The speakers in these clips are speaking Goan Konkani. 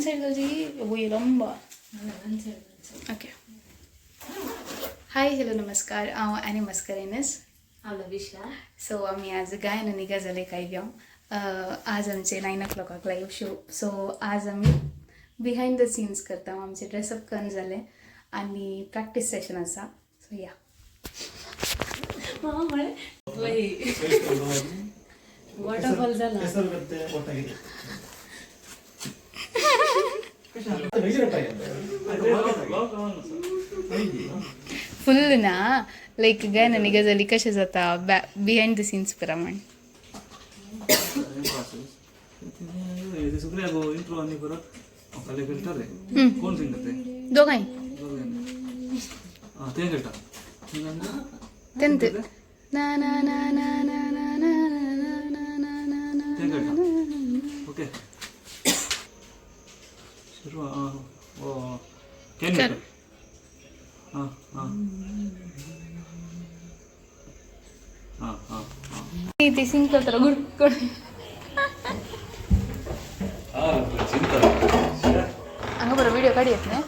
साइड चलची वयर लंबा. ओके. हाय, हॅलो, नमस्कार. हांव एनी मस्करेनस. हांव लविशा. सो आमी आज गायन आनी गजल आयल्या. आज आमचे 9 o'clock live show. सो आज आमी बिहायंड the scenes करता. आमचे ड्रेसअप करून जालें आनी प्रॅक्टीस सेशन आसा. सो या. वॉटरफॉल झाला. फुल ना लायक गायन आनी गजाली कशें जाता बिहायंड the scenes प्रमाण. सगळे इंट्रो आनी परत फाल्यां खेळटा रे. कोण सिंगर ते? दोगांय. आं, ते खेळटा. तेंत ना ना ना ना ना ना ना ना ना ना ना ना. ते खेळटा. ओके, सुरू. ओ can. कर. हां हां हां हां हां. ती सिंग करता गुड कोण. हां, चिंता. हांगा बरो व्हिडिओ काढ येत न्ही.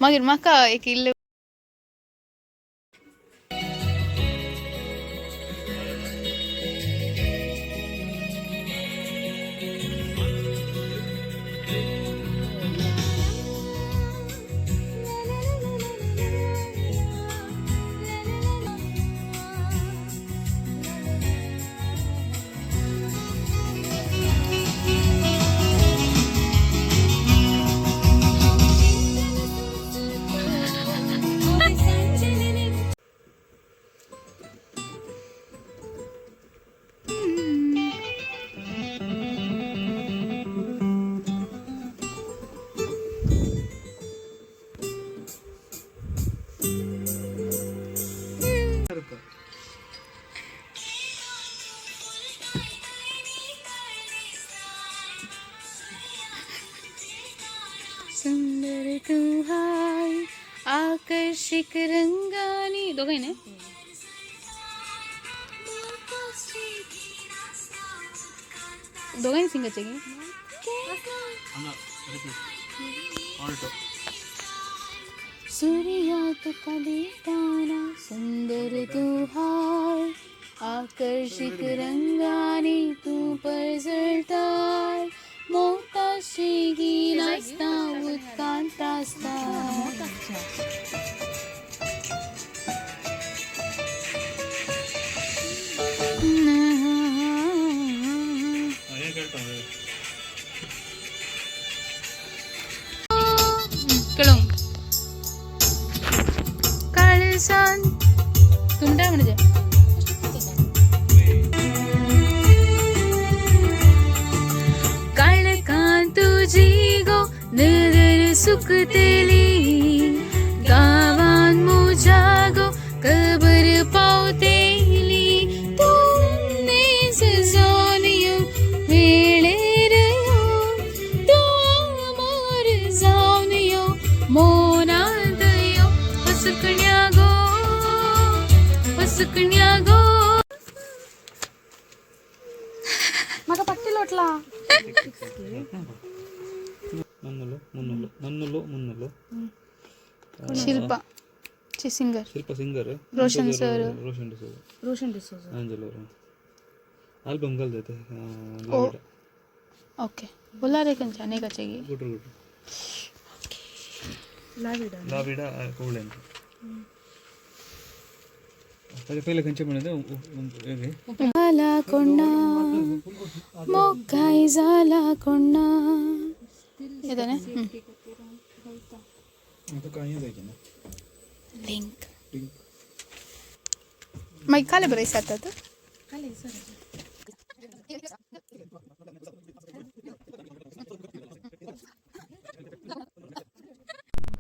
मागीर म्हाका एक इल्लें. सुंदर तू हाय आकर्षक रंगानी. दोघांनी न्ही. दोघांनी सिंगाचे की. ऑल्टो. सूर्या तुका दिताना सुंदर तू हाय आकर्षक रंगाने तू परजळताय मोताशी नाचता उदकांत आसता. हें खेळटा. कळोंक काळसान तुमटा म्हणजे काळखान तुजी गो नदर सुकतली, गावान मुज्या गो खबर पावतेली. तूं नेस जावन यो, वेळेर यो, तूं आमोर जावन यो, मोनांत यो. हसकण्या गो, हसकण्या गो. म्हाका पट्टी लोटला. ನನ್ನುಲು ಮುನ್ನುಲು ನನ್ನುಲು ಮುನ್ನುಲು. शिल्पा ची singer. Shilpa singer. Roshan sir. Roshan D'Souza. Roshan D'Souza. Angel ಅವರು ಆಲ್ಬಮ್ ಕಲ್ದೈತೆ. ओ ओके, बोला रे कंचा नाही का चाहिए. ಗುಡ್ರು ಗುಡ್ರು. लाविडा. ಲಾವಿಡ ಕೋಳೆ ಅಂತ. पहिले पहिले खंयचे म्हणते ಹೇಗೆ. झाला कोणा मोकाय झाला कोणा येताने लिंक मागीर काले बरें जातात. खाली सर.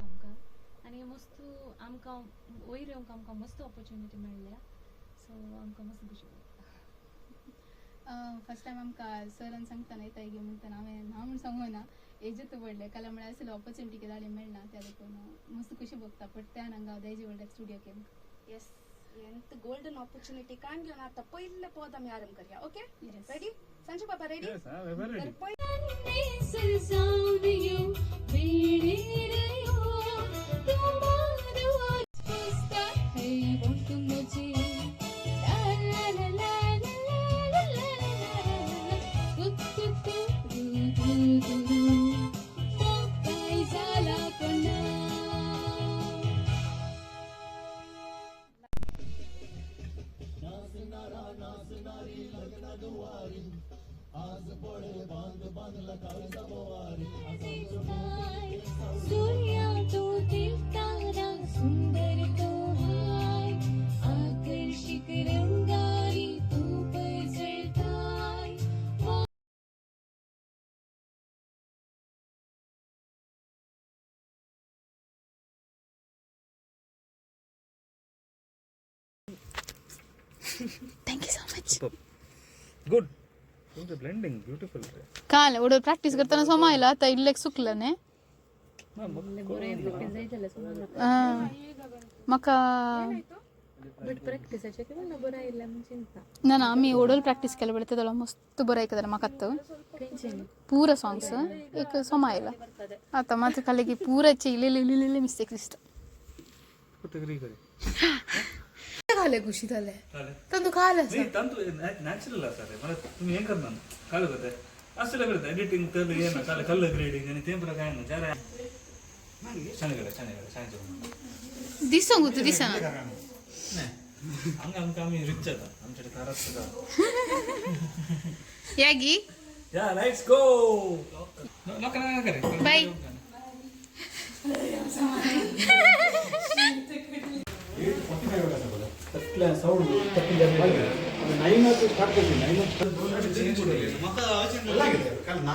आमकां आनी मस्त आमकां वयर येवंक आमकां मस्त ऑपॉर्च्युनिटी मेळ्ळ्या. सो आमकां मस्त खुशी. फर्स्ट टायम आमकां सरान सांगतना येता गे म्हणटना हांवें ना म्हूण सांगूं ना, एजूच पडलें. काल म्हळ्यार आसलो ऑपॉर्च्युनिटी कितें जालें मेळना त्या देखून मस्त खुशी भोगता. बट त्यान हांगा दायजी वर्ल्ड स्टुडियो केम. Yes, ಎಂತ ಗೋಲ್ಡನ್ ಆಪರ್ಚುನಿಟಿ ಕಾಣ್ಲಿಲ್ಲ ನಾ ತಪ್ಪ ಇಲ್ಲ ಪೋದಮ್ ಯಾರಂ ಕರಿಯ. ಓಕೆ ರೆಡಿ ಸಂಜು ಪಾಪ ready? Thank you so much. Good. तुमचं ब्लेंडिंग ब्युटिफुल रे. काल एवढं प्रॅक्टिस करताना समायला आता इल्लेक सुकलं ने. म्हाका ना ना आमी ओडोल प्रॅक्टिस केलं पळय तेदोळा मस्त बरं ऐकताले म्हाका आत्तां पूरा साँग्स एक समायला आता मात्र खाली पूराचे इल्ले इल्ले इल्ले मिस्टेक्स दिसता. करे खाले खुशी झाले तंतू खाल. नाही, तंतु नॅचरल असा रे. मला तुम्ही हे करणार काल करताय असं करता एडिटिंग तर ये ना काल कलर ग्रेडिंग आणि ते बरं काय ना जरा छान केलं, छान केलं, छान केलं. दिसोंक तू दिसना. हांगा आमकां आमी रिच जाता आमच्या कारात सुद्धा. यागी. या, let's go. लोकांना काय करे. बाय.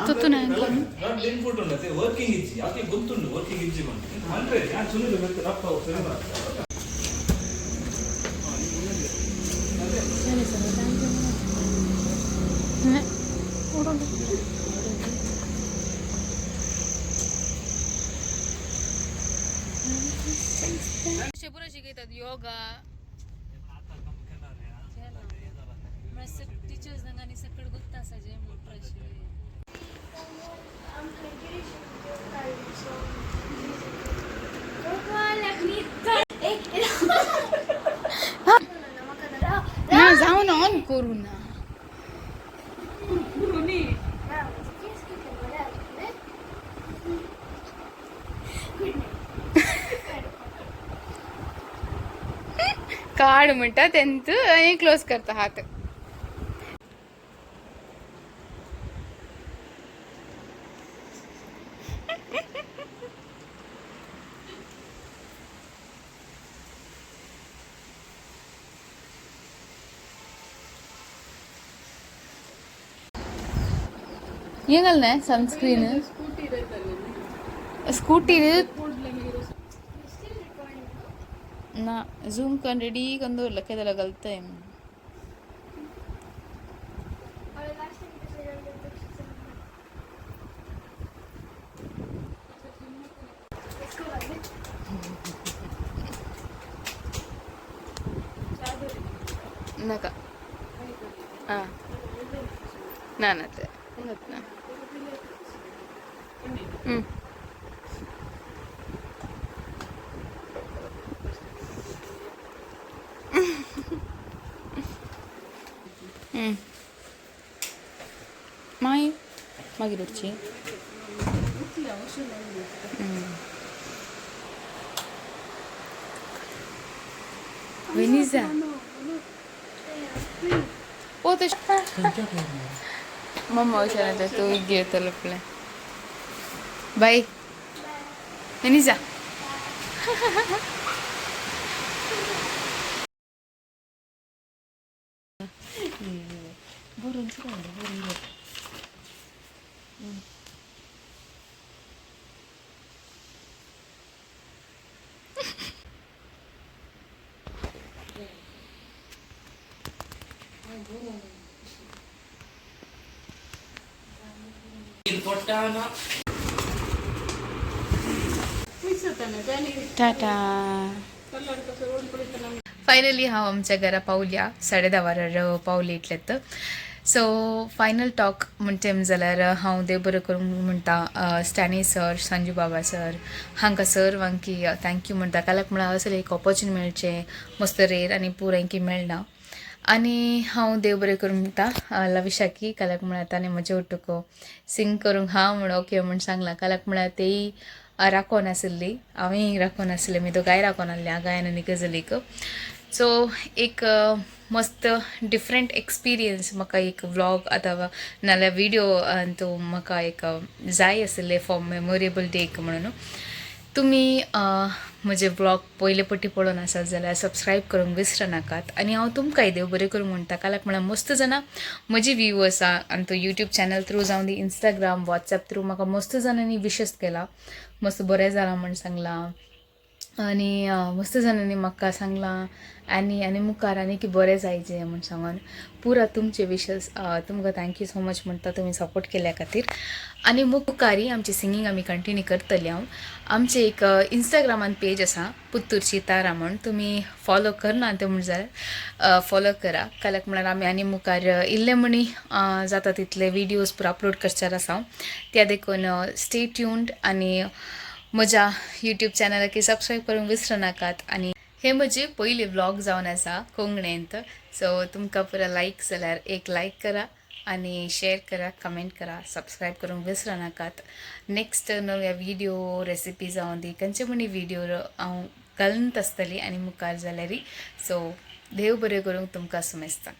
ತುತ್ತು ಇನ್ಪುಟ್ ಉಂಟು ವರ್ಕಿಂಗ್ ಇಜ್ಜಿ ಯಾಕೆ ಗೊತ್ತುಂಟು ವರ್ಕಿಂಗ್ ಇಜ್ಜಿ ಬಂದು ಅಂದ್ರೆ ನಾನು ಸುನಿಲ್ ಬೇಕು ರಪ್ಪ ಸರಿ. ಪೂರ ಶಿಕयतात ಯೋಗ. टीचर्स आनी सगळं ಗೊತ್ತ आसा जे प्रश्न. ना जावन ऑन करू ना. कार्ड म्हणटा तेंच आनी क्लोज करता हात. हें घालना सनस्क्रीन स्कूटी ना झूम करून रेडी करून दवरला केदोला घालताय. नाका आं ना ना ते ना. मागीर मागीर उरची. वेनिजा ओ तशें मम्मा हुशार तूं घेतलो आपलें. बाय वेनिजा. टाटा. फायनली हांव आमच्या घरा पावल्या, 10:30 वरार पावली इतलेत. सो फायनल टॉक म्हणचे जाल्यार हांव देव बरें करूंक म्हणटा स्टॅनी सर, संजू बाबा सर, हांकां सर्वांकी thank you म्हणटा. काल्याक म्हळ्यार असले एक ऑपॉर्च्युनिटी मेळचें मस्त रेर आनी पुरांकी मेळना. आनी हांव देव बरें करूंक म्हणटा लविशाकी, काल्याक म्हळ्यार ताणें म्हजे ओटूक सिंग करूंक हा म्हण ओके म्हण सांगलां. काल्याक म्हळ्यार तेय राखोन आसली, हांवेंय राखोन आसलें, मी दोगांय राखोन आसलें गायन आनी गजलीक. सो एक मस्त डिफरंट एक्सपिरियन्स म्हाका एक व्लॉग अथवा नाल्यार विडियो तो म्हाका एक जाय आसले फॉर मेमोरेबल डेक म्हणून. तुमी म्हजे व्लॉग पयले पट्टी पळोवन आसात जाल्यार सबस्क्रायब करूंक विसर नाकात. आनी हांव तुमकांय देव बरें करूंक म्हणटा, काल्याक म्हळ्यार मस्त जाणां म्हजी व्यू आसा आनी तो यूट्यूब चॅनल थ्रू जावं दी, इंस्टाग्राम, वॉट्सॅप थ्रू म्हाका मस्त जाणांनी विशस केला, मस्त बरें जालां म्हण सांगलां. आनी मस्त जाणांनी म्हाका सांगलां आनी आनी मुखार आनी की बरें जायचे म्हण सांगून पुरा तुमचे विशस तुमकां thank you so much म्हणटा तुमी सपोर्ट केल्या खातीर. आनी मुखारय आमची सिंगींग आमी कंटिन्यू करतली. हांव आमचे एक इंस्टाग्रामान पेज आसा पुत्तूरची तारा म्हण, तुमी फॉलो करना तें म्हण जाल्यार फॉलो करा. काल्याक म्हळ्यार आमी आनी मुखार इल्ले म्हणी जाता तितले विडियोज पुरा अपलोड करच्यार आसा, त्या देखून स्टे ट्युन्ड आनी म्हज्या यूट्यूब चॅनलाक सबस्क्रायब करूंक विसरू नाकात. आनी हे म्हजे पयले व्लॉग जावन आसा कोंकणींत, सो तुमकां पुरा लायक जाल्यार एक लायक करा आनी शेअर करा, कमेंट करा, सबस्क्रायब करूंक विसरू नाकात. नेक्स्ट नव्या विडियो रेसिपी जावं दी, खंयचे म्हणी विडियो हांव घालून आसतली आनी मुखार जाल्यार. सो देव बरें करूंक तुमकां सुमेस्ता.